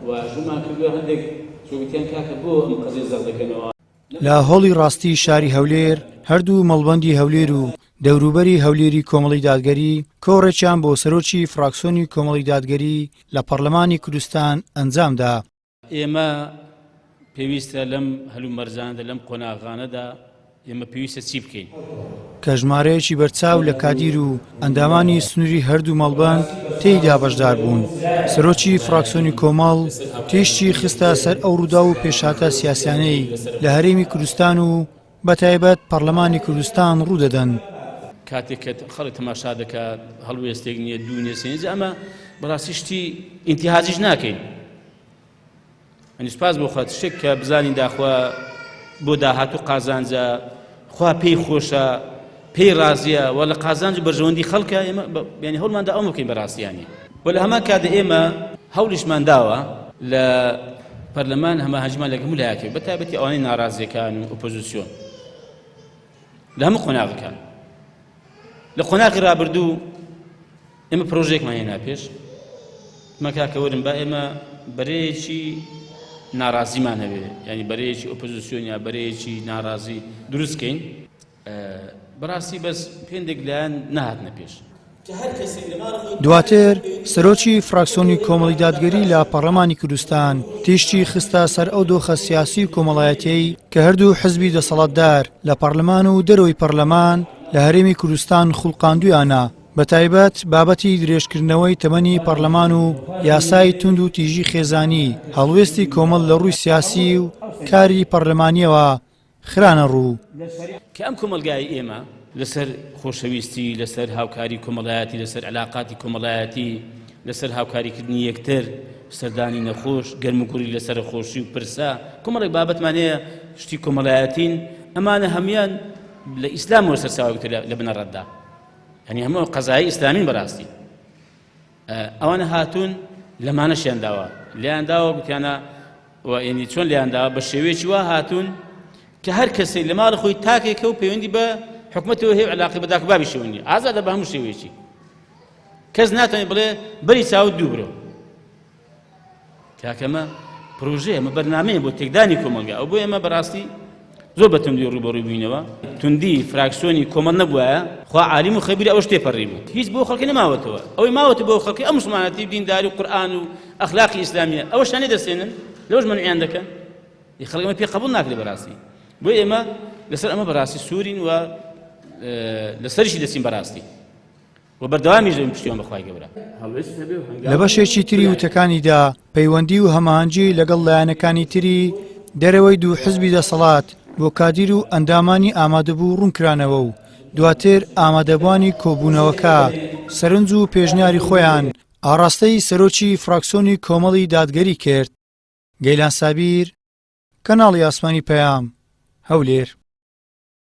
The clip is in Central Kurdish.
واژوومان کردووە هەندێک چۆگوتیان کاکە بۆ ئەم قەزیە زەق دەکەنەوە. لە هۆڵی ڕاستی شاری هەولێر هەردوو مەڵبەندی هەولێر و دەوروبەری هەولێری کۆمەڵی دادگەری کۆڕێکیان بۆ سەرۆکی فراکسۆنی کۆمەڵی دادگەری لە پەڕلەمانی کوردستان ئەنجامدا. ئێمە پێویستە لەم هەلومەرجانەدا، لەم قۆناغانەدا ئێمە پێویستە چی بکەین؟ کە ژمارەیەکی بەرچاو لە کادیر و ئەندامانی سنووری هەردوو مەڵبەند تێیدا بەشدار بوون، سەرۆکی فراکسیۆنی کۆمەڵ تیشکی خستە سەر ئەو ڕووداو و پێشهاتە سیاسیانەی لە هەرێمی کوردستان و بەتایبەت پەڕلەمانی کوردستان ڕوودەدەن. کاتێک کە خەڵک تەماشا دەکات هەڵوێستێک نییە، دوو نییە، سێ نییە، ئەمە بەڕاستی شتی ئینتیهازیش ناکەین. ئەنی سوپاس بۆ خوا شتێک کە بزانین داخوا بۆ داهاتوو قازانجە خوا پێی خۆشە پێی ڕازیە و لە قازانج و بەرژەوەندی خەڵکە ئێمە یعنی هەوڵماندا ئەوە بکەین بەڕاستیانی و لە هەمان کاتدا ئێمە هەوڵیشمان داوە لە پەرلەمان هەماهەنگیمان لەگەڵ هەموو لایەکێک بە تایبەتی ئەوانەی ناڕازیەکان و ئۆپۆزیسیۆن لە هەموو قۆناغەکان لە قۆناغی ڕابردوو ئێمە پرۆژەیەکمان هێنا پێش مە کاکە وەرن با ئێمە بەرەیەکی ناڕازیمان هەبێ ینی بەرەیەکی ئۆپۆزیسیۆن یا بەرەیەکی ناڕازی دروستکەین بەڕاستی بەس پێندێک لایەن نەهاتنە پێش. دواتر سەرۆکی فراکسۆنی کۆمەڵی دادگەری لە پەڕلەمانی کوردستان تیشکی خستە سەر ئەو دۆخە سیاسی و کۆمەڵایەتیەی کە هەردوو حزبی دەسەڵاتدار لە پەڕلەمان و دەرەوەی پەڕلەمان لە هەرێمی کوردستان خوڵقاندویانە بەتایبەت بابەتی درێژکردنەوەی تەمەنی پەڕلەمان و یاسای توند و تیژی خێزانی هەڵوێستی کۆمەڵ لە ڕووی سیاسی و کاری پەڕلەمانیەوە خرانە ڕوو. کە ئەم کۆمەڵگایەی ئێمە لەسەر خۆشەویستی، لەسەر هاوکاری کۆمەڵایەتی، لەسەر عەلاقاتی کۆمەڵایەتی، لەسەر هاوکاریکردنی یەکتر، سەردانی نەخۆش، گەرموگوڕی لەسەر خۆشی و پرسە، کۆمەڵێک بابەتمان هەیە شتی کۆمەڵایەتین، ئەمانە هەموویان لە ئیسلامەوە سەرچاوە گرتووە لە بنەڕەتدا. یعنی هەموو قەزای ئیسلامین بەڕاستی. ئەوانە هاتوون لەمانەشیان داوە لێیان داوە گوتیانە و یعنی چۆن لێیان داوە بە شێوەیەکی وا هاتوون کە هەر کەسێک لە ماڵی خۆی تاکێکە و پەیوەندی بە حکومەتەوە هەیە و علاقی بە داک و بابیشەوە نییە ئازادە بە هەموو شێوەیەکی کەس ناتوانێت بڵێ بەری چاوت دوو برۆ کاکە ئەمە پرۆژەیە ئەمە بەرنامەیە بۆ تێکدانی کۆمەڵگا ئەو بۆ ئێمە بەڕاستی زۆر بە توندی ڕووبەڕووی بووینەوە توندی فراکسیۆنی کۆمەڵ نەبوایە خوا عالیم و خەبیر ئەوەش تێپەڕی بوو هیچ بۆ خەڵکی نەماوەتەوە ئەوەی ماوەتە بۆ خەڵکی ئەم مسلمانەتی و دینداری و قورئان و ئەخلاقی ئیسلامیە ئەوەشیان لێ دەستێنن لەوەش مەنعیان دەکەن خەڵک ئەمە پێ قبول ناکرێت بەڕاستی بۆ ئێمە لەسەر ئەمە بەڕاستی سوورین و لەسەرشی دەچین بەڕاستی و بەردەوامیش دەبین پشتیوان بە خوای گەورە. لە بەشێکی تری وتەکانیدا پەیوەندی و هەماهەنگی لەگەڵ لایەنەکانی تری دەرەوەی دوو حزبی دەسەڵات بۆ کادیر و ئەندامانی ئامادەبوو ڕوونکرانەوە و دواتر ئامادەبووانی کۆبوونەوەکە سەرنج و پێشنیاری خۆیان ئاڕاستەی سەرۆکی فراکسۆنی کۆمەڵی دادگەری کرد. گەیلان سابیر، کەناڵی ئاسمانی پەیام، هەولێر.